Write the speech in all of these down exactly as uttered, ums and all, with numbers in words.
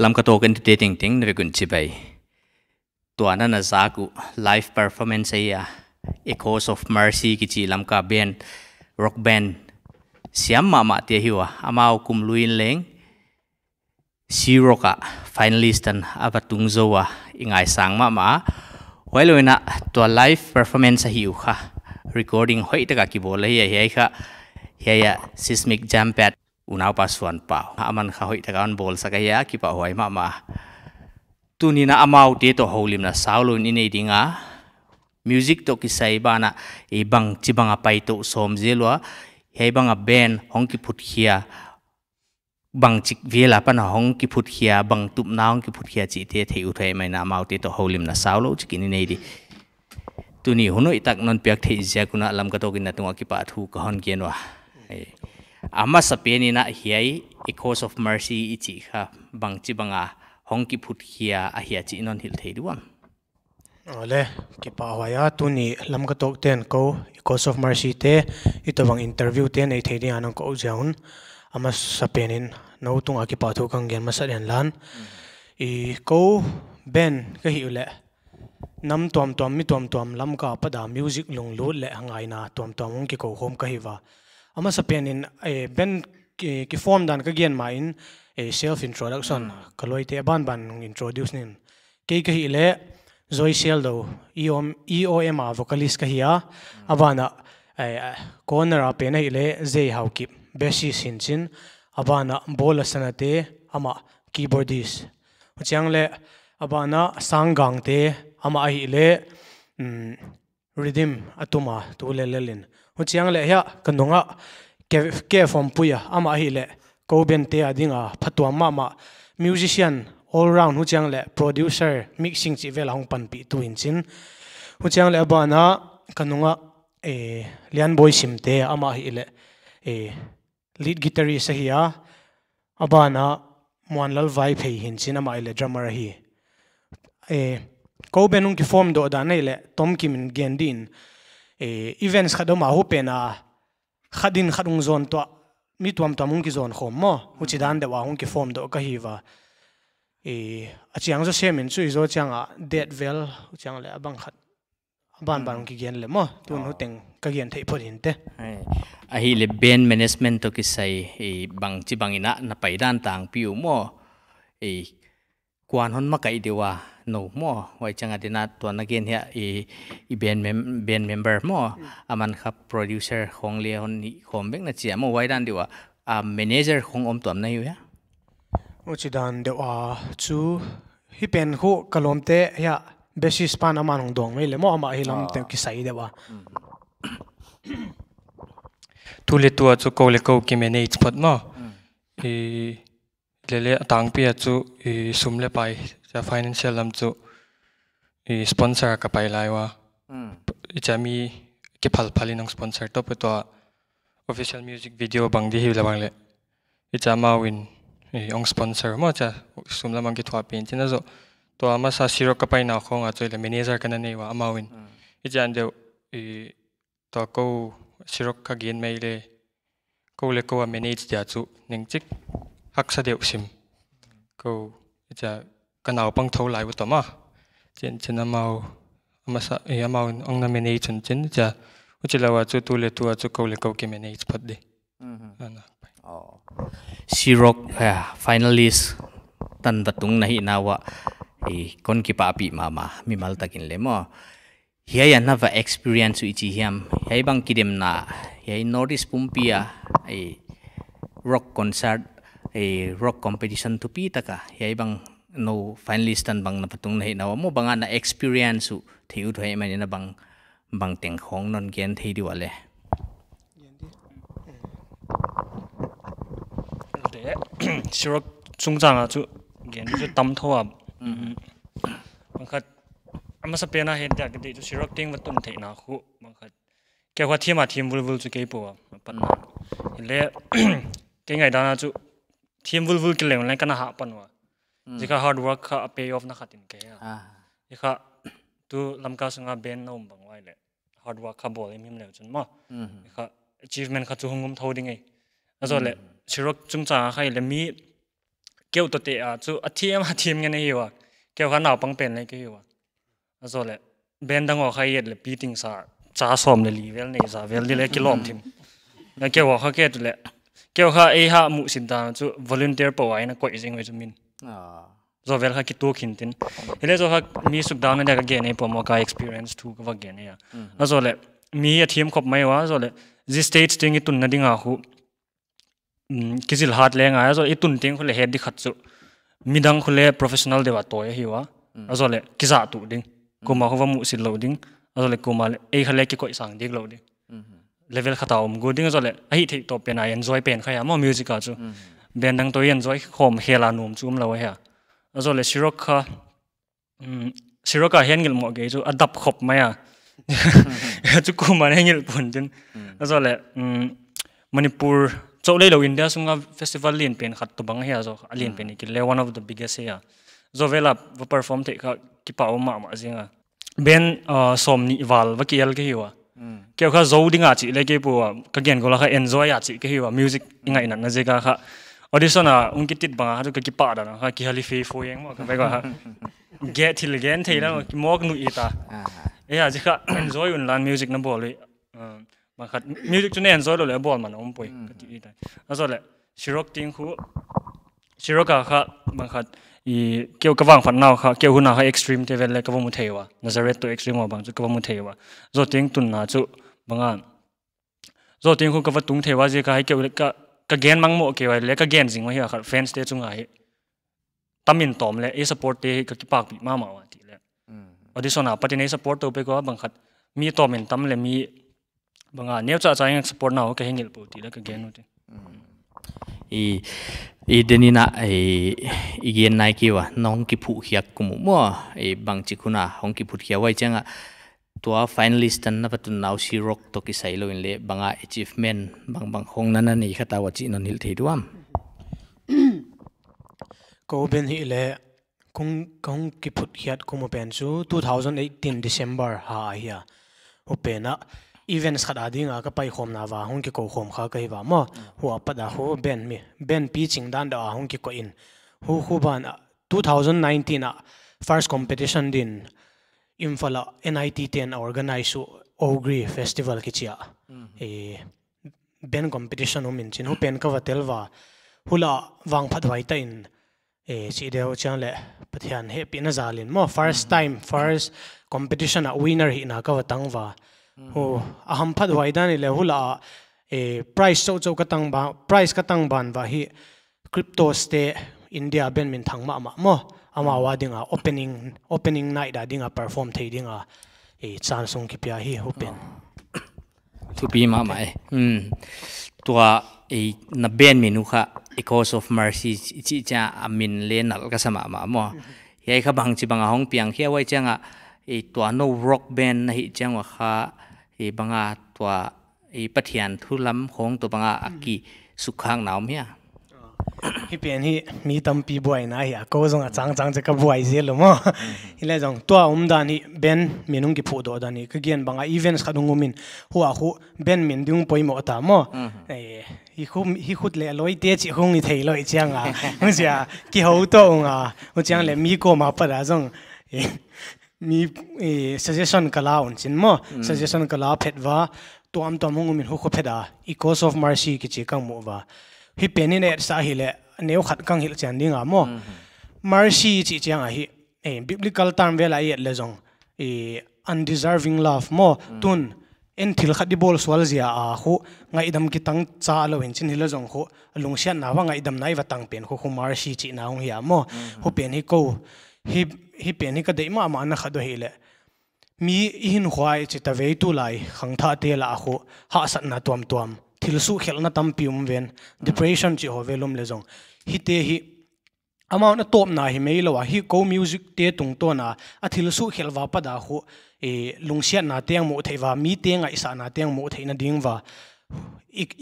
Lamka Talk entute tengteng na vek un chibai. Tua na na zak uh live performance ahi a, Echoes of Mercy kichi Lamka band, rock band siam mahmah te hi ua, amau kum lui in leng Sirock ah finalist tan a va tung zou a, i ngaisang mahmah. Huailou in a tua live performance ahi uh kha, recording hoihtak a kibawl ahi a, hiai kha, hiai a Seismic Jam Pad unaupa Suanpau aman kha hoihtak a hon bawlsak ahi a, kipahhuai mahmah. Tuni'n a amaute toh houlimna saulou in i nei ding a, music toh kisai banah i bangchibang a paitou sawm zel ua, hiai bang a band hong kiphutkhia, bangchik vel apan a hong kiphutkhia, bang tupna hong kiphutkhia chihte theih ut huai mai in a, amaute toh houlimna saulou chik in i nei di. Tuni hun hoihtak non piak theih ziak un a Lamka Talk in na tung a kipahthu ka hon gen ua. Eh, a masapen in a hiai Echoes of Mercy i chih kha bangchibang a hong kiphutkhia ahia chih non hilh thei diam? Awle, kipahhuai a, tuni Lamka Talk ten kou Echoes of Mercy te, i tobang interview te nei thei ding a nang kou ziak un, a masapen in nou tung a kipahthu ka hon gen masa den lan. I kou band ka hih uleh, nam tuamtuam, mi tuamtuam Lamka apat a music lunglut leh ngaihna tuamtuam hong kikou khawm ka hi ua. A masapen in, eh, band ki, kiform dan ka gen ma in, eh, self introduction, ka luaite banban hong introduce ning. Kei ka hih leh Joy Sialdou, E O M, E O M a vocalist ka hi a, a banah, eh, corner a pen ahih leh Zei Haokip, bassist hi'n chin, a banah Bola Sanate, amah keyboardist. Huchiang leh, a banah Sang Gangte, amah ahih leh, mm, rhythm a tum a, tu lel lel in. Huchiang leh hiai, ka nung a, Ke, Ke Fawmpui a, amah ahih leh, kou band te a ding a, phatuam mahmah, musician, all round, huchiang leh, producer, mixing chih vel a hong panpihtu hi'n chin. Huchiang leh a banah, ka nung a, eh, Lianboi Simte, amah ahih leh, eh, lead guitarist ahi a, a banah Muanlal Vaiphei hi'n chin, amah ahih leh drummer ahi. Eh, kou band hong kiform doh dan ahih leh, Tom Kim in gen din, eh, events khat om a, huai pen a, khat in khat hong zon tuah, mi tuamtuam hong kizon khawm maw, huchi dan deuh a hong kiform doh ka hi ua. Eh, a chiang zaw sem in chu i zaw chiang a, date vel, huchiang leh a bang khat a banban hong kigen leh maw, tun huteng ka gen theih phot hi'n te. Ai, ahih leh band management toh kisai, eh, bangchibang in a na pai dan tangpi uh maw. Eh, kua'n hon makaih deuh a, nou maw. Huai chiang a ding a tua na gen hiai, eh, i band mem-, band member maw. Aman kha producer khong leh hon hih khawm bek na chi a maw, huai dan deuh a. A manager khong om tuam na hi uh hia? Huchi dan deuh a chu, hi pen khu ka lawmte hiai bassist pan aman hong dawng mai leh maw, amah hi lam teng kisai deuh a. Tu leh tu a chu kou leh kou ki manage phot maw. I lele a tangpi a chu i sum leh pai, chia financial lam chu i sponsor ka pai lai ua. I chia mi kiphalphal in hong sponsor top tua official music video bang di hi leh bang leh. I chia amau in, eh, hong sponsor maw chia sum lam hong kithuah pen chin a zaw. Tua masa Sirock ka paina khong a chu i leh manager ka na nei ua amau in. I chia deuh, eh, tua kou Sirock ka gen mai leh. Kou leh kou a manage dia chu neng chik haksa deuh sim. Kou, i chia ka naupang thou lai uh tawm a. Chin chin amau, amasa, eh, amau in hong na manage un chin chia. Huchi lou a chu tu leh tu a chu kou leh kou ki manage phot di. Ana. Sirock, eh, finalist tan va tung na hihna uah, eh, kon kipahpih mahmah, mimal takin leh maw. Hiai a na va experience uh i chi hiam, hiai bang kidemna, hiai North East pumpi a, eh, rock concert, eh, rock competition thupi tak a, hiai bang nou finalist tan bang na va tung na hihna uah maw bang a na experience uh, theih ut huai mai in a bang, bang teng khong non gen thei di ua leh. Te, Sirock chungchang a chu gen chu tam thou a. Bang khat, a masapen a hita ka deih chu Sirock teng va tung theihna khu, bang khat. Kei huai thim a thim vulvul chu kei pua, a pan a. Hileh, kei ngaihdan a chu thim vulvul kileng leng ka na hah pan ua. Zia kha hard work kha a pay off na khat in kei a. Zia kha, tu Lamka sung a band na um bang uai leh. Hard work kha bawl himhim leh chun maw. Zia kha achievement kha chu hong um thou ding ei. A zaw leh, Sirock chungchang a kha i leh mi keu toh te a chu a thiam a thiam ngen ahi ua. Keu kha naupang pen le ka hi ua. A zaw le band dang aw kha i et le pi ting sa cha sawm le li vel nei za vel di le kilawm thim. Na keu aw kha ke tu le keu kha ei ha muh sin ta chu volunteer pawh a ina koih zing ua chu min. Zaw vel kha kituk hin tin. Hi le zaw kha mi suk dam na dia ka gen ei pawh maw ka experience thu ka va gen ei a. A zaw le mi a thiam khop mai ua zaw le zi stage ting i tun na ding a khu kizil hat le ngai a zaw i tun ting khu le het di khat chu midang khu le professional deuh a tawi ahi ua. A zaw le kizah tu ding. Kuma khu va muh sil lo ding. A zaw le kuma le ei kha le kikoih sang dik lo ding. Level khat a om gu ding a zaw le a hi thei tawp pen a enjoy pen kha ia maw music a chu. Band dang toh enjoy khawm khel a nuam chu um lo a hia. A zaw le Sirok kha Sirok a hian ngilh mawh kei chu a dap khop mai a. Chu kuma ne ngilh pun tin. A zaw le Manipur chauh lei lo India sunga festival lian pen khat toh bang ahi a zaw a lian pen i kile one of the biggest ahi a. Zaw vel a va perform thei kha kipak mahmah zing a. Band sawm nih val va ki el ka hi ua. Keu kha zo ding a chih le kei pua ka gen gola kha enjoy a chih ka hi ua music i ngainatna zek a kha. Audition a ung kitit bang a kha tu ka kipak dan a kha ki hali fei fo eng maw ka vek a kha. Ge thil gen thei la ki mawk nu i ta. E a zi kha enjoy un lan music na bawl ui. Bang khat music chu ne enjoy lo le bawl man a um poi ka ti i ta. A zaw le Sirok ting khu Sirok a kha bang khat i keu ka vangphat nau kha keu hun a kha Extreme te vel le ka va mu thei ua. Nazareth toh Extreme ua bang chu ka va mu thei ua. Zaw ting tun na chu bang a zaw ting khu ka va tung thei ua zi ka hai keu le ka ka gen mang mawh kei ua le ka gen zing ua hi a kha fans te chung a hi. Tam in tawm le i support te hi ka kipak pi mahmah ua ti le. Audition a patin i support to pe ko bang khat mi tawm in tam le mi bang a neu cha cha ing support nau ka hengil po ti le ka gen u ti. I i denina i i gen nai ki ua nong ki phu khiak kum u maw i bang chi khuna hong ki phut khia wai chang a tua finalist tan na patun nau Sirok toh ki sai lo in le bang a achievement bang bang hong nana nei kha ta ua chi non hil thei duam. Ko ben hi le kung kung ki phut khiat kum u pen chu two thousand eighteen December ha a hi a. Hu pen a events khat a ding a ka pai khawm na va hong ki ko khawm kha ka hi va maw. Hu a pat a hu ben mi ben pi ching dan da a hong ki ko in. Hu hu ban a two thousand nineteen a first competition din Imphal a N I T ten a organize u Ogri Festival ki chia. E ben competition um in chin hu pen ka va tel va hu la vangphat vai ta in e chi deu chiang le Pathian hehpihna zal in maw first time first competition a winner hihna ka va tang va hu a hamphat vai dan i le hu la e prize chauh chauh ka tang ba prize ka tang ban va hi cryptos te India ben min thang mahmah maw amau a ding a opening opening night a ding a perform thei ding a e chance hong ki pia hi hu pen. Thupi mahmah e. Tua na band min uh kha Echoes of Mercy chih chia a min le nal ka sa mahmah maw. Hiai kha bangchi bang a hong piang khia wai chiang a tua no rock band na hi chiang ua kha bang a tua Pathian thu lam khong tua bang a a ki sukkhak na om hia. Hi pen hi mi tampi buaina hi a ko zong a chang chang che ka buai zel lo maw. Hi le zong tua um dan hi band min hong ki phuh doh dan hi ka gen bang a events khat hong um in hu a hu band min ding poimoh ta maw. Hi khu hi khut le loi te chi hong i thei loi chiang a hong sia ki ho to ung a hu chiang le mi ko ma pa da zong mi suggestion ka la un chin maw suggestion ka la phet va tuam tuam hong um in hu khu phet a Echoes of Mercy ki chi kang mu va. Hi pen in et sa hi le neu khat kang hil chian ding a maw. Mercy chi chiang a hi biblical term vel a et le zong undeserving love maw tun en thil khat di bawl sual zia a khu ngaihdam ki tang cha lo hin chin hi le zong khu lungsiatna va ngaihdamna i va tang pen khu khu mercy chihna hong hi a maw. Hu pen hi ko hi hi pen hi ka deih mahmah na khat uh hi le mi i hin huai chi ta vei tu lai khangthah te la a khu hahsatna tuam tuam thil suh khelhna tampi um ven depression chi ho vel um le zong hi te hi amau na tawpna hi mei lo a hi ko music te tungtawn a a thil suh khelh va pa da khu lungsiatna teng muh theih va mi te ngaihsahna teng muh theihna ding va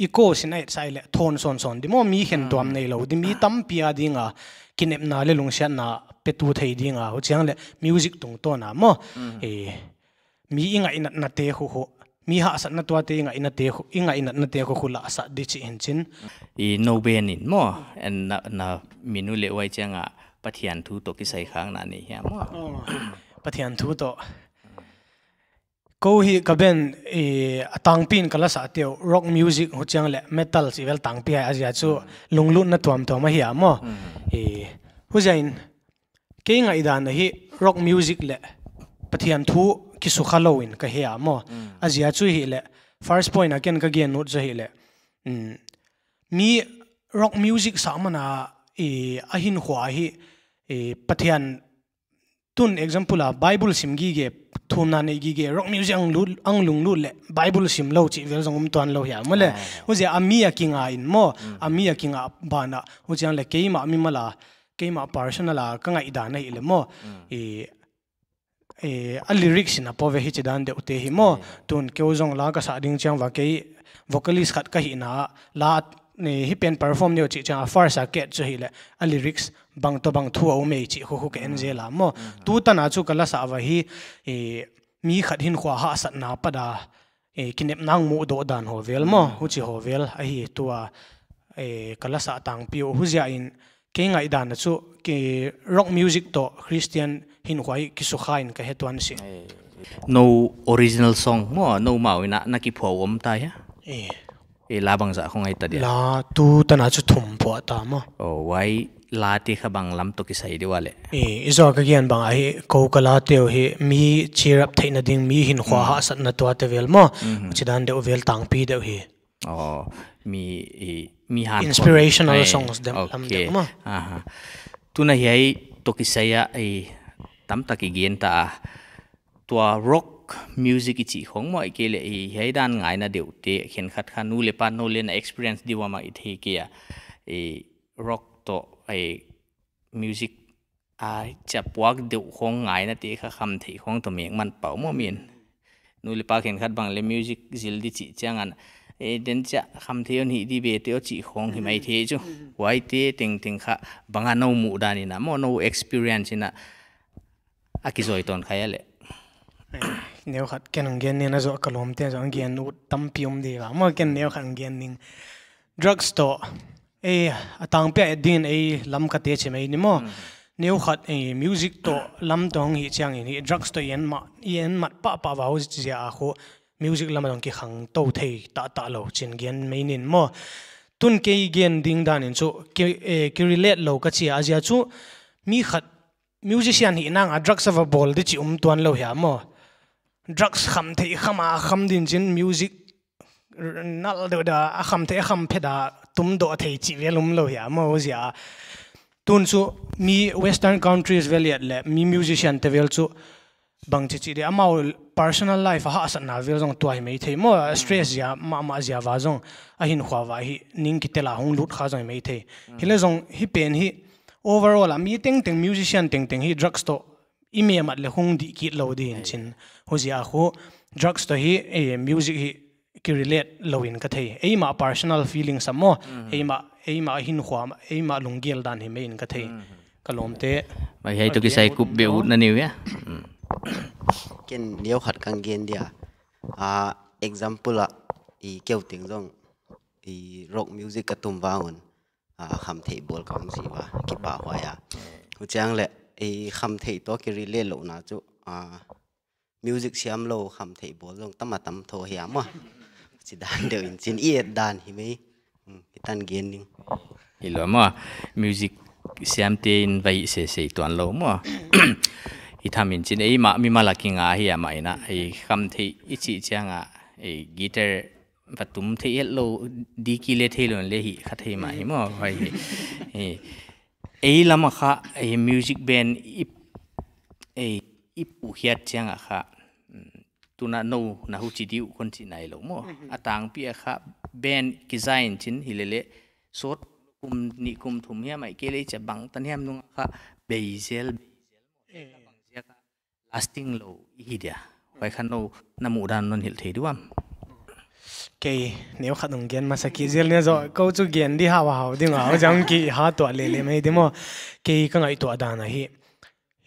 i ko sin a et sai le thawn sawn sawn di maw mi khen tuam nei lo di mi tampi a ding a kinepna le lungsiatna petu thei ding a hu chiang le music tungtawn a maw mi i ngaihnatna te khu khu mi hahsatna tuate, i ngainate khu, i ngainatnate khu khu lahsah di chih hi'n chin. I nou band in maw, en na, na min uh leh huai chiang a Pathian thu toh kisai khakna nei hia maw? Oh, Pathian thu toh. Kou hi ka band, eh, a tangpi in ka lasah teu, rock music huchiang leh metal chih vel tangpi ahi, a zia chu lunglutna tuamtuam ahi a maw. Eh, huziakin kei ngaihdan a hi rock music leh Pathian thu kisukha lou in ka hi a maw. A zia chu hileh, first point a ken ka gen ut chu hileh, mm, mi rock music sah man a, eh, a hinkhua hi, eh, Pathian tun example a Bible sim gige, thumna nei gige, rock music ang lut, ang lunglut leh Bible sim lou chih vel zong um tuan lou hia maw leh. Huziakin a mi a kinga in maw, a mi a kinga ban a, huchiang leh keimah mimal a, keei mah personal a ka ngaihdan ahih leh maw. I, eh, a lyrics in a pau ve hichi dan deuh te hi maw. Tun kou zong la ka sah ding chiang va kei vocalist khat ka hihna la, eh, hi pen perform ni uh chih chiang a first a ket chu hileh a lyrics bang toh bang thu a um ei chih khu khu ka en zel a maw. Tu tan a chu ka lasah va hi, eh, mi khat hinkhua hahsatna pat a, eh, kinepna muhdoh dan ho vel maw, huchi ho vel ahi tua, eh, ka lasah tangpi uh. Huziakin kei ngaihdan a chu, kei rock music toh Christian hinkhua hi kisukha in ka he tuan si. No original song maw, noumau in a na kiphuah om ta hia? Eh. Eh, la bangzah khong ai ta dia? La tu tan a chu thum phuah ta maw. Oh, huai la te kha bang lam toh kisai di ua leh? Eh, i zaw ka gen bang a hi, kou ka la teu hi, mi cheer up theihna ding, mi hinkhua hahsatna tuate vel maw. Huchi dan deuh vel tangpi deuh hi. Oh, mi, i, mi han inspirational songs dem lam deuh maw. Tuna hiai toh kisai a, i, tamtak i gen ta a. Tua rock music i chih khong maw, ahihkeileh hiai dan ngaina deuh te, khenkhat kha nu leh pa nou leh na experience di ua mah i thei kei a. I, rock toh, i, music a chia puak deuh khong ngaina te kha khamtheih khong toh mek man pau maw min. Nu leh pa khenkhat bang leh music zil di chih chiang a, eh, den chia khamtheih hon hih di ve teh aw chih khong hi mai thei chu. Huaite tengteng kha bang a nou muhdan in a maw, nou experience in a a kizui tawn kha hia leh? Neu khat ken hong gen ning a, zaw ka lawmte zaw hong gen ut tampi om di va maw, ken neu khat hong gen ning. Drugs toh, eh, a tangpi a et ding in ei lam ka teh chi mai ni maw. Neu khat, eh, music toh lam toh hong hih chiangin hi drugs toh i en mah, i en mat pahpah va, huchia khu music lam a dong kikhang tou thei tahtah lou chin gen mai ning maw. Tun kei gen ding dan in chu ki, eh, ki relate lou ka chi a, a zia chu mi khat musician hih nang a drugs a va bawl di chih um tuan lou hia maw. Drugs khamtheih kham a kham din chin music nal deuh da a khamtheih a kham phet a tum doh thei chih vel um lou hia maw, huchia. Tun chu mi western countries vel et leh mi musician te vel chu bangchi chi di, amau personal life a hahsatna vel zong tuah hi mai thei maw, stress zia mahmah zia va zong a hinkhua va hi ning kitel a hong lut kha zong hi mai thei. Hileh zong hi pen hi overall a mi tengteng, musician tengteng hi drugs toh i memat leh hong dih kit lou di hi'n chin. Huchia khu drugs toh hi, eh, music hi ki relate lou in ka thei. Eimah personal feelings a maw, eimah, eimah hinkhua, eimah lunggel dan hi mai in ka thei. Ka lawmte. Mai hiai toh kisai kup be ut na ni uh hia? Ken neu khat kong gen dia. Ah, example a, i keu teng zong, i rock music ka tum vang un, ah, khamtheih bawl ka hong si ua, kipahhuai a. Huchiang leh, i khamtheih toh ki relate louhna chu, ah, music siam lou khamtheih bawl zong tam a tam tho hia maw. Chi dan deuh in chin i et dan hi mai. Hmm, i tan gen ning. Hilou maw, music siamte in vai sese tuan lou maw. I tham in chin eimah mimal a kinga hi a mah in a, i khamtheih i chih chiang a, i guitar va tum thei het lou, di ki leh thei lou leh hi kha thei mah hi maw, huai hi. Eh, ei lam a kha, eh, music band i, eh, i puhkhiat chiang a kha, mm, tuna nou na huchi di uh kon chi nai lou maw. A tangpi a kha band ki zain chin hilele sawt kum nih kum thum hiam ahihkeileh chia bangtan hiam nung a kha bei zel, bei zel maw. Lasting lou i hi dia. Huai kha nou na muhdan non hilh thei diam? Kei neu khat hong gen masa kei zel ni zaw, kou chu gen di hau hau ding a, hau zang ki ha tuah lele mai di maw. Kei ka ngaihtuah dan a hi.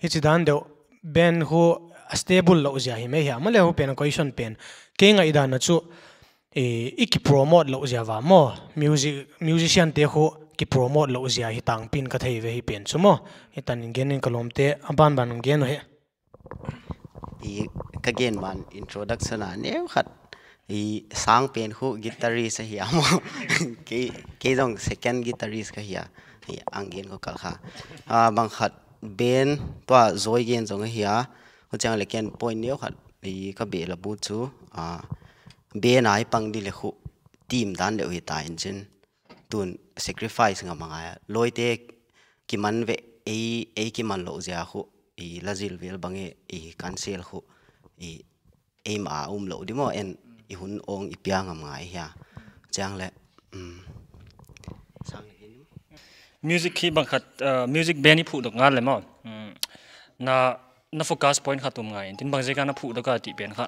Hichi dan deuh, band khu a stable lou zia hi mai hia maw le, hu pen a question pen. Kei ngaihdan a chu, i, i ki promote lou zia va maw. Music, musician te khu ki promote lou zia hi tangpi in ka thei ve hi pen chu maw. Hi tan in gen in ka lawmte, a banban gen uh he. I ka gen man introduction a neu khat. I sang pen khu guitarist ahi a maw. Kei, kei zong second guitarist ka hi a. I ang gen ko kal kha. Ah, bang khat band tua zoi gen zong ahi a. Huchiang le ken point neu khat i ka beh la bu chu, ah, band a i pang di le khu team dan deuh hi ta in chin. Tun sacrifice ngam a ngai a. Lawite kiman ve, ei, ei kiman lou zia khu, i la zil vel bang e, i cancel khu, i ei ma um lou di maw, en i hun ong i piang ngam ngai hia. Chiang le, um, sang le gen. Music khi bang khat, uh, music band i phuh dok ngal le maw. Um, na, na focus point khat um ngai. Tin bang zia ka na phuh dok a ti pen kha.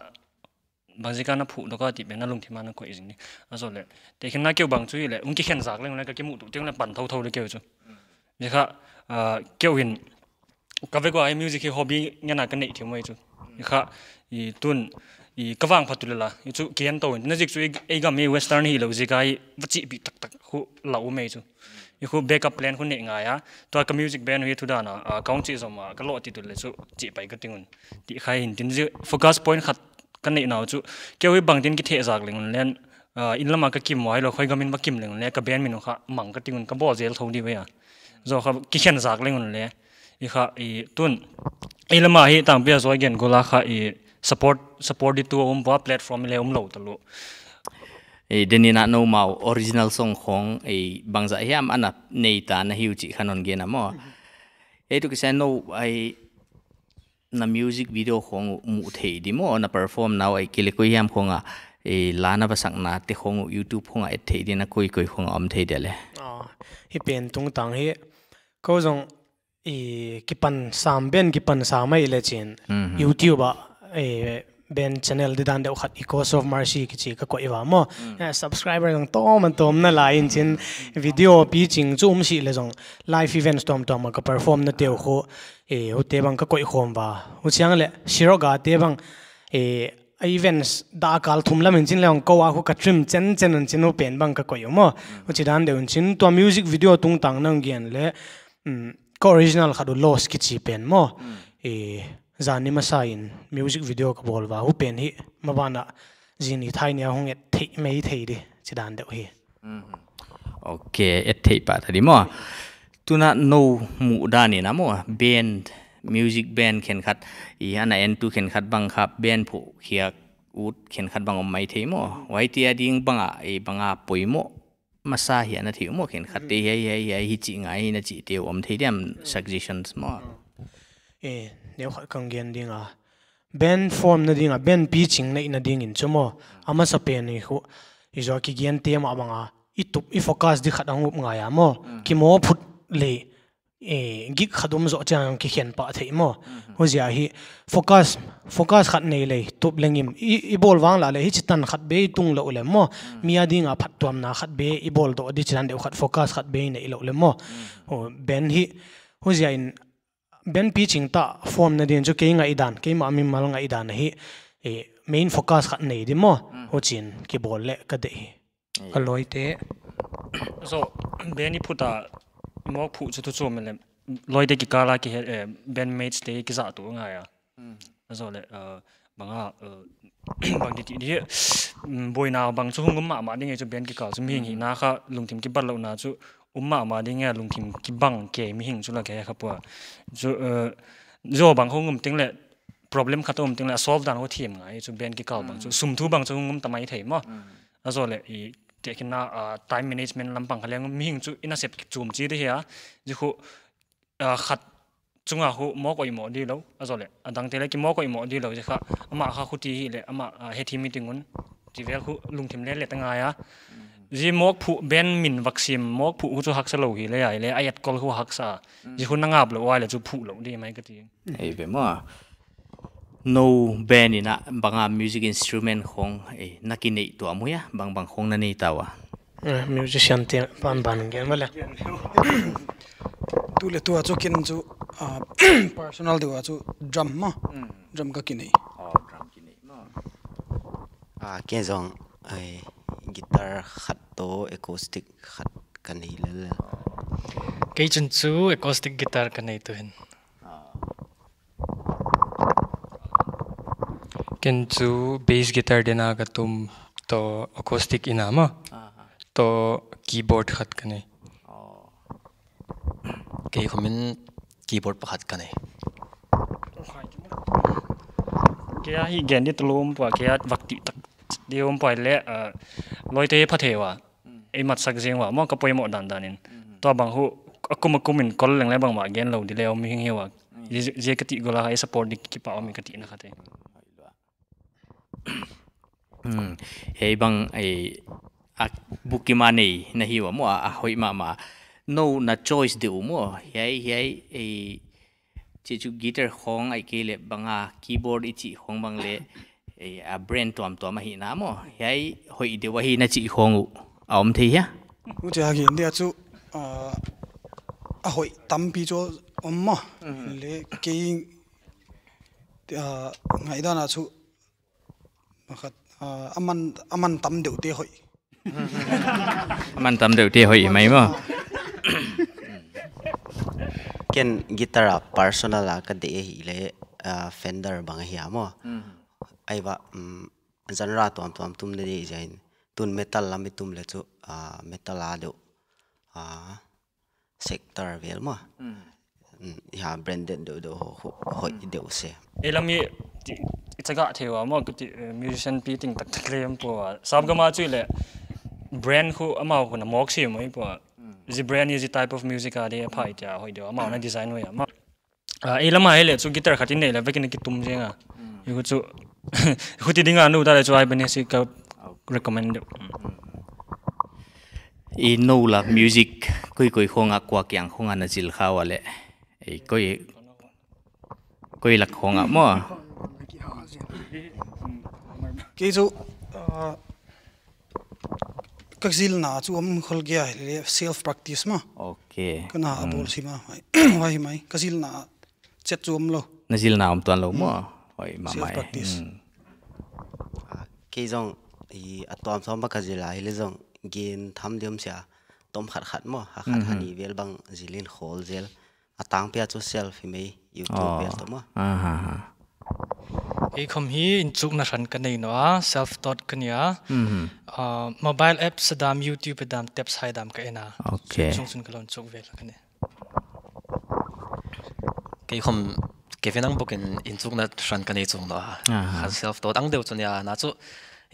Bang zia ka na phuh dok a ti pen na lungthim a na koih zing ni. A zo le. Te khin na keu bang chu i le, ung ki khen zak leng le ka ki muh tu, tiang le pan thou thou le keu chu. Zia kha, ah, keu hin, ka vek ua music hi hobby ngen a ka neih thei mai chu. Zia kha, i tun, i ka vang phat tu le la, i chu ki en tou in. Na zik chu i, i gam i western hi lou zia ka i va chih pi tak tak khu la u mai chu. I khu backup plan khu neih ngai a. Tua ka music band hi thu dan a, ah, kong chih zom a, ka lo ti tu le chu chih pai ka ting un. Ti khai hin tin zia focus point khat ka neih nau chu, keu hi bang tin ki theh zak leng un len, ah, in lama ka kim wai lo, khoi gam in va kim leng un le, ka band min uh kha mang ka ting un ka bawl zel thou di ve a. Zo kha ki khen zak leng un le, i kha i tun, i lama hi tangpi a zoi gen gol a kha i support, support di tu um va platform le um lou ta lou. I den in a no mau original song khong i bang zah hiam ana nei ta na hiu chih kha non gen a maw. I tu ki sa no ai na music video khong uh mu thei di maw, na perform nau ai kile koi hiam khong a, e, la na va sak na te khong uh YouTube khong a et thei di na koi koi khong a om thei di le. Ah, hi pen tungtang hi, ko zong i kipan sam ben kipan sam ai le chin. Mhm. YouTube a, e, ben channel di dan deuh khat Echoes of Mercy kichi ka koih va maw. Mm. Eh, subscriber zong tom an tom na lai in chin video pi ching chu um si le zong live events tom tom a ka perform na teu khu. E, hute bang ka koih khawm va. Hu chiang le, Siroga te bang, e, a events da kal thum lam in chin le hong ko a khu ka trim chen chen un chin hu pen bang ka koih u maw. Hu chi dan deuh un chin tua music video tungtang nang gen le, mm, ka original khat u Lost kichi pen maw. Mm. E, zan ni masa in music video ka bawl va. Hu pen hi ma bana zin i thai nia hong et thei mai thei di chi dan deuh hi. Mhm. Ok, et thei pa ta di maw. Tuna no mu dan in a maw, band, music band khen khat, i ana en tu khen khat bang kha, band phu khiak ut khen khat bang om mai thei maw. Wai ti a ding bang a, i bang a poi maw. Masa hi ana thei maw khen khat te hi, hi, hi, hi chi ngai hi na chi te om thei diam suggestions maw. E, neu khat kang gen ding a. Band form na ding a, band pi ching neih na ding in chu maw. A masa pen i khu, i zo ki gen te ma bang a, i tup, i focus di khat ang up ngai a maw. Mm. Ki maw phut le, e, gig khat um zo chiang ki khen pa thei maw. Mhm. Hu zia hi, focus, focus khat nei le, tup leng im, i, i bawl vang la le, hi chi tan khat be i tung lou le maw. Mm. Mi a ding a phat tuam na khat be, i bawl do di chi dan deuh khat focus khat be i neih lou le maw. Mm. Hu, band hi, hu zia in, band pi ching ta form na din chu kei ngaihdan, kei ma mimal ngaihdan ahi, e, main focus khat nei di maw, mm, hu chin ki bawl le ka deih hi. Mm. A loi te. So, band i phuh ta, mawk phuh chu thu chu mele, loi te ki kala ki he, eh, band mates te ki zah tu ngai a. Mm. A zo le, eh, bang a, eh, bang di ti di, mm, buaina bang chu hung um mahmah ding e chu band ki kal chu mihing hi, mm, na kha lungthim ki bat lou na chu, um mahmah ding e, lungthim kibang ke mihing chu la ke kha pua. Chu, eh, zo bang hong um ting le, problem khat um ting le, solve dan ho thiam ngai, chu band ki kal bang chu, mm, sum thu bang chu hong um ta mai thei maw. Mm. A zo le, i, te khin na, ah, time management lam pang kha leng mihing chu i na sep chum chi di hi a, zi khu, ah, khat chunga khu mawk oih mawh di lou, a zo le, a dang te le ki mawk oih mawh di lou, zi kha, ama kha khu ti hi le, ama, ah, he thi meeting un, ti vel khu lungthim le le ta ngai a. Zi mawk phuh band min vak sim, mawk phuh khu chu haksa lou hi le ai le, a et kol khu haksa. Zi khu na ngap lou ai le chu phuh lou di mai ka ti. Ei ve maw. No band in a bang a music instrument khong, eh, na ki neih tuam uh hia, bang bang khong na nei ta ua. Eh, musician te pan ban gen male. Tu le tu a chu kin chu Ah, personal deuh a chu drum maw. Mm. Drum ka kinei. Oh, drum kinei maw. Ah, kei zong, ai, guitar khat toh acoustic khat ka nei lel. Kei chun chu acoustic guitar ka nei tuhin. Ah. Ken chu bass guitar dena ka tum toh acoustic ina maw. Aha. Toh keyboard khat ka nei. Oh. Kei khomin keyboard pakhat ka nei. Kei a hi gen di tulum pua, kei a vak ti tak di um pua le, ah, loi te pha thei ua. Mm. Ei matsak zing ua, maw ka poimoh dandan in. Mm. Tua bang hu, a kum a kum in kol leng le bangmah gen lou di le om hing hi ua. Mm. Zia, zia ka ti gol a, ei support di kipak om ka ti na kha te. Hmm. Hiai bang, eh, a bukim a nei na hi ua maw, a, a hoih mahmah. Nou na choice deuh maw. Hiai, hiai, eh, chi chu guitar khong ahihkeileh bang a keyboard i chih khong bang le, eh, a brand tuamtuam ahihna maw. Hiai hoih deuh ahi na chih khong uh a om thei hia? Huchia gen dia chu, ah, a hoih tampi chu om maw. Mhm. Le kei, ah, ngaihdan a chu pakhat, ah, a man, a man tam deuh te hoih. A man tam deuh te hoih mai maw. Ken guitar a personal a ka deih ahihleh, ah, Fender bang ahi a maw. Mm. Ahi ba, mm, genre tuamtuam tum na deih ziakin. Tun metal lam i tum le chu, ah, metal a deuh. Ah, sector vel maw. Mm. Mm, hiai branded deuhdeuh ho, ho, hoih deuh se. Ei lam i, ti, i chagah thei ua maw, ka ti, eh, musician pi ting taktak le om pua. Sap gam a chu le brand khu amau khu na mawk si mai pua. Mm. Zi brand i zi type of music a di a phai tia hoih deuh, amau na design hoih a maw. Ah, ei lam a hi le chu guitar khat i nei le vekin ki tum zing a. Mm. I khu chu, khu ti ding a nu ta le chu Ibanez ka recommend deuh. Mm. I nou la music koi koi khong a, kua kiang khong a na zil kha ua le. Ei koi, koi lak khong a maw. Kei chu, ah, ka zilna chu om khol gei a le self practice maw. Okay. Ka na a bawl sim a, mai. Huai mai. Ka zilna chet chu om lou. Na zilna om tuan lou maw. Huai mahmah. Self practice. Hmm. Ah, kei zong i a tuamtuam bang ka zil a, hi le zong gen tham diam sia. Tom khat khat maw, a khat a ni vel bang zil in khol zel. A tangpi a chu self hi mai, YouTube vel toh maw. Aha, aha. Kei khom hi inchukna hran ka nei nawn a, self taught ka ni a. Mhm. Ah, mobile apps a dam, YouTube a dam, tabs hai dam ka en a. Okay. Sung sung ka lon chuk vel ka ni. Kei khom, kei ven ang bukin inchukna hran ka nei chung nawn a. Aha. Kha self taught ang deuh chu ni a, na chu,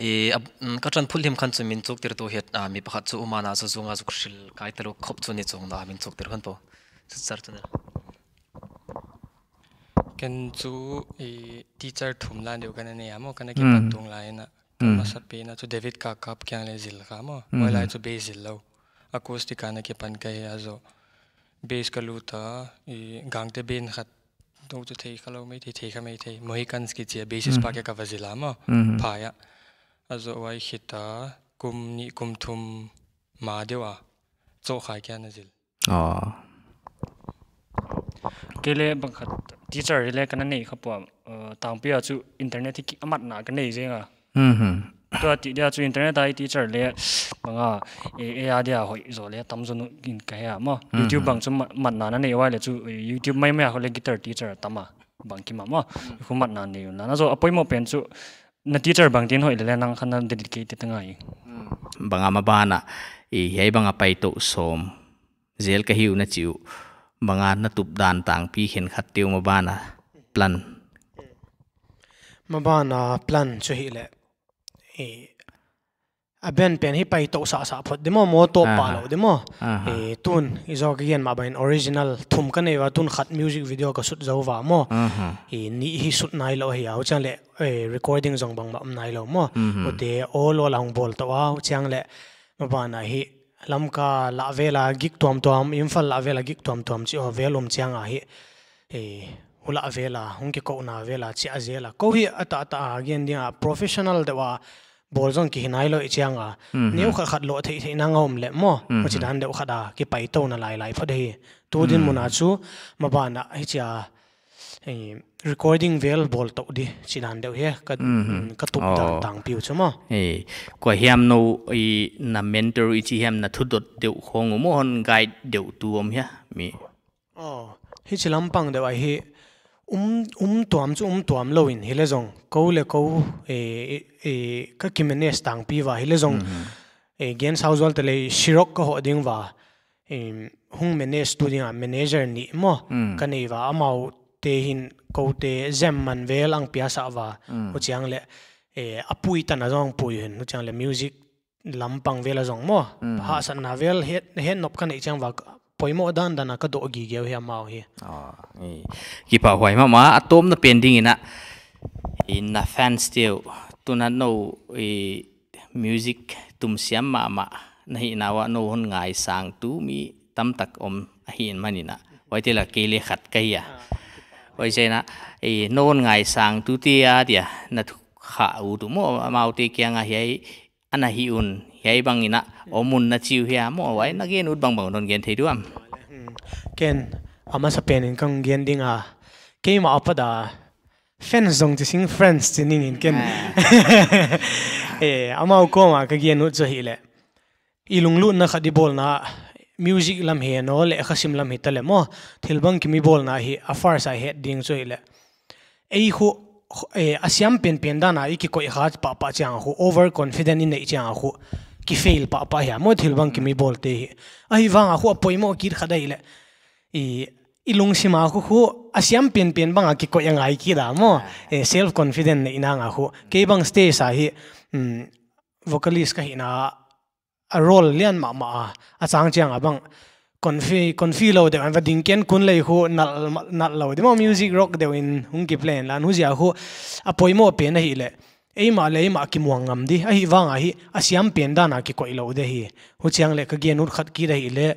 i, a, mm, ka tran phut lim khan chu min chuktir tu het, ah, mi pakhat chu um a, na chu zung a zuk hril kai te lou khop chu ni chung nawn a, min chuktir khan po. Sir tu na. Ken chu, eh, teacher thum lan deuh ka na nei a maw, ka na kipan tung lai in a. Ka masapen a chu David Kakap kiang le zil kha maw. Huai lai chu bass zil lou. Acoustic a na kipan ka hi a zaw. Bass ka lut a, eh, Gangte band khat. Tou chu thei kha lou mai thei, thei kha mai thei. Mohicans kichi a bassist pa kiang ka va zil a maw. Phai a. A zaw huai khit a, kum nih kum thum ma deuh a. Chohkhai kiang na zil. Oh. Kei le bang khat teacher hi le ka na nei kha pua, uh, tangpi a chu internet hi ki a matna ka nei zing a. Mhm. Tua ti dia chu internet a teacher le bang a, e, e a dia hoih zaw le tam zaw nu in ka hi a maw. Mhm. YouTube bang chu ma-, matna na nei huai le chu, eh, YouTube maimai a khu le guitar teacher tam a bang kim a maw. Mhm. Khu matna nei un la. Na zaw a poimoh pen chu na teacher bangtin hoih le le nang khan na dedicate ta ngai. Bang a maban a, i hiai bang a pai tou sawm zel ka hi uh na chi uh, bang a na tup dan tangpi khenkhat te uh maban a plan. Maban a plan chu hi le, i, a band pen hi pai tou sasa phot di maw, maw tou pa lou di maw. Aha. I, tun, i zaw ka gen mah bang in original thum ka nei ua, tun khat music video ka shoot zou ua maw. Aha. I, nih hi shoot nai lou hi a, huchiang le, eh, recording zong bangmah om nai lou maw. Mhm. Ute, awl awl a hong bawl tou a, huchiang le, maban a hi, Lamka lah vel a gig tuamtuam, Imphal lah vel a gig tuamtuam chih aw vel om chiang a hi, eh, hu lah vel a, hong kikouhna vel a, chia zel a. Kou hi a ta ta a gen ding a, professional deuh a, bawl zong kihi nailou i chiang a. Mhm. Neu khat khat loh theih theih nang a om leh maw. Mhm. Huchi dan deuh khat a kipaitouhna lailai phot hi. Tu dinmun a chu maban a hichia, eh, recording vel bawl tou di chi dan deuh hi. Ka, Mhm. mm, ka tup dan Oh. tangpi uh chu maw. Eh, kua hiam nou i na mentor i chi hiam na thudot deuh khong uh maw hon guide deuh tu om hia mi. Oh, hichi lampang deuh ahi um, um tuam chu um tuam lou in hi leh zong. Kou leh kou, eh, eh, eh, ka ki manage tangpi va hi leh zong. Mhm. Eh, gen sau zual te leh sirok ka hoh ding va. Em, hung manage tu ding a manager nih maw. Mm. Ka nei va amau te hin kou te zem man vel ang piasa va. Mm. Huchiang leh, eh, a pui tan a zong pui hin. Huchiang leh music lampang vel a zong maw. Mm. Hahsatna vel het, het nop ka neih chiang va poimoh dan dan a ka doh gige uh hi amau hi. Ah, eh. Kipahhuai mahmah a tawpna pen ding in a. I na fans te uh. Tuna nou, eh, music tum siam mahmah. Na hihna uah nou hon ngaisang tu mi tamtak om ahi in manin a. Huaite lak ah kei leh khat ka hi a. Huai chiang a, eh, nou hon ngaisang tu te a dia. Na thu kha uh tu maw amau te kiang a hiai ana hi un, hiai bang in a, om un na chi uh hia maw, huai na gen ut bangbang non gen thei diam. Hmm. Ken, a masa pen in kong gen ding a, keimah apat a, fans zong chi sing friends chi ning in ken. Ah. Eh, amau kawm a ka gen ut chu hi leh. I lunglutna khat i bawlna, music lam hi no leh khasim lam hi ta leh maw, thil bangkim i bawlna hi, a first a het ding chu hi leh. Ei khu, eh, a siam penpen dan a i kikoih kha pahpah chiang a khu, overconfident i neih chiang a khu, ki fail pahpah hia maw thil bangkim i bawl te hi. Ahihvang a khu a poimoh kit khat ahi leh. I, i lungsim a khu khu, a siam penpen bang a kikoih a ngai kit a maw. Eh, self confident neih nang a khu. Kei bang stage a hi, mm, vocalist ka hihna a role lian mahmah a, a chang chiang a bang confi-, confi lou deuh, an va ding ken kun lei khu nal, nal lou di maw, music rock deuh in hung ki play lan, huchia khu a poimoh pen ahi leh, eimah leh eimah kimuang ngam di, ahihvang a hi, a siam pen dan a kikoih lou di hi, huchiang leh ka gen ut khat kit ahi leh,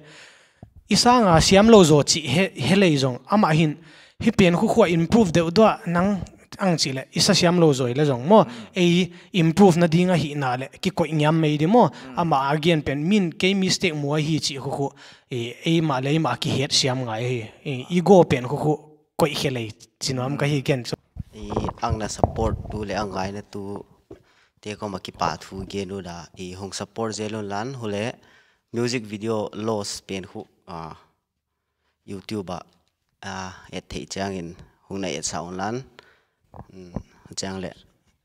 i sang a siam lou zaw chih he, he lei zong, amah hin, hi pen khu khu a improve deuh dua nang ang chih leh, i sa siam lou zaw i leh zong maw, ei improve na ding ahihna leh, kikoih ngiam mai di maw, amah a gen pen min kei mistake mu ahi chih khu khu, ei, eimah leh eimah kihet siam ngai hi, ei, ego pen khu khu, koih khe lei, chi nuam ka hi ken chu. I ang na support tu leh ang ngaina tu, te kawm a kipahthu gen ut a, i hong support zel un lan, huleh, music video Lost pen khu, ah, YouTube ah, ah, et theih chiangin hong na et sa un lan. Hmm, chiang leh,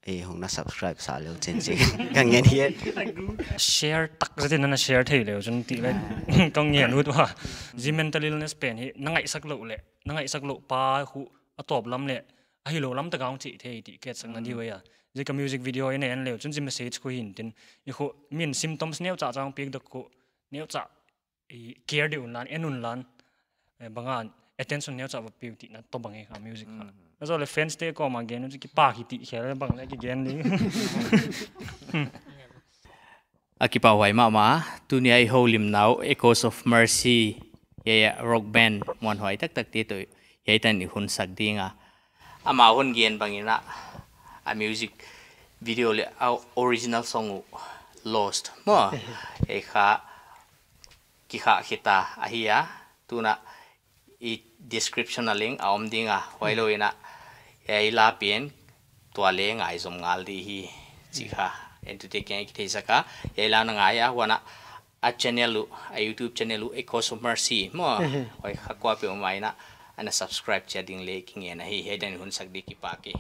eh, hong na subscribe sa leu chin chin. Ka ngen hi. Share tak zatin na share thei leu chun ti leh. Kong ngen ut ua. Zi mental illness pen hi, na ngaihsak lou leh, na ngaihsak lou pa khu a tawp lam leh, a hilou lam tak a hong chih thei ti ketsakna di ua. Zi ka music video i en leu chun zi message khu hin tin. I khu min symptoms neucha chang piak dek khu, neucha i care di un lan, en un lan, eh, bang a attention neucha va piu tihna toh bang e ka music kha. Na zaw leh fans te kawm a gen un chu kipak hi ti khel bang leh ki gen ding. A kipahhuai mahmah, tuni a i houlimna uh, Echoes of Mercy, hiai a rock band muanhuai taktak te toh, hiai tan i hun sak ding a. Amah hon gen bangin a, a music video leh a original song uh Lost maw. Ei kha, kikhah khita ahi a, tuna i description a link a om ding a, huailou in a, ei la pen, tua leh ngaizom ngal di hi, chi kha, entute kiang kitheisak a, ei la na ngai a, huan a, a channel uh, a YouTube channel uh, Echoes of Mercy, maw, huai kha kuapeuhmah in a, ana subscribe chia ding leh kingen ahi, hiai tan hun sak di kipak e.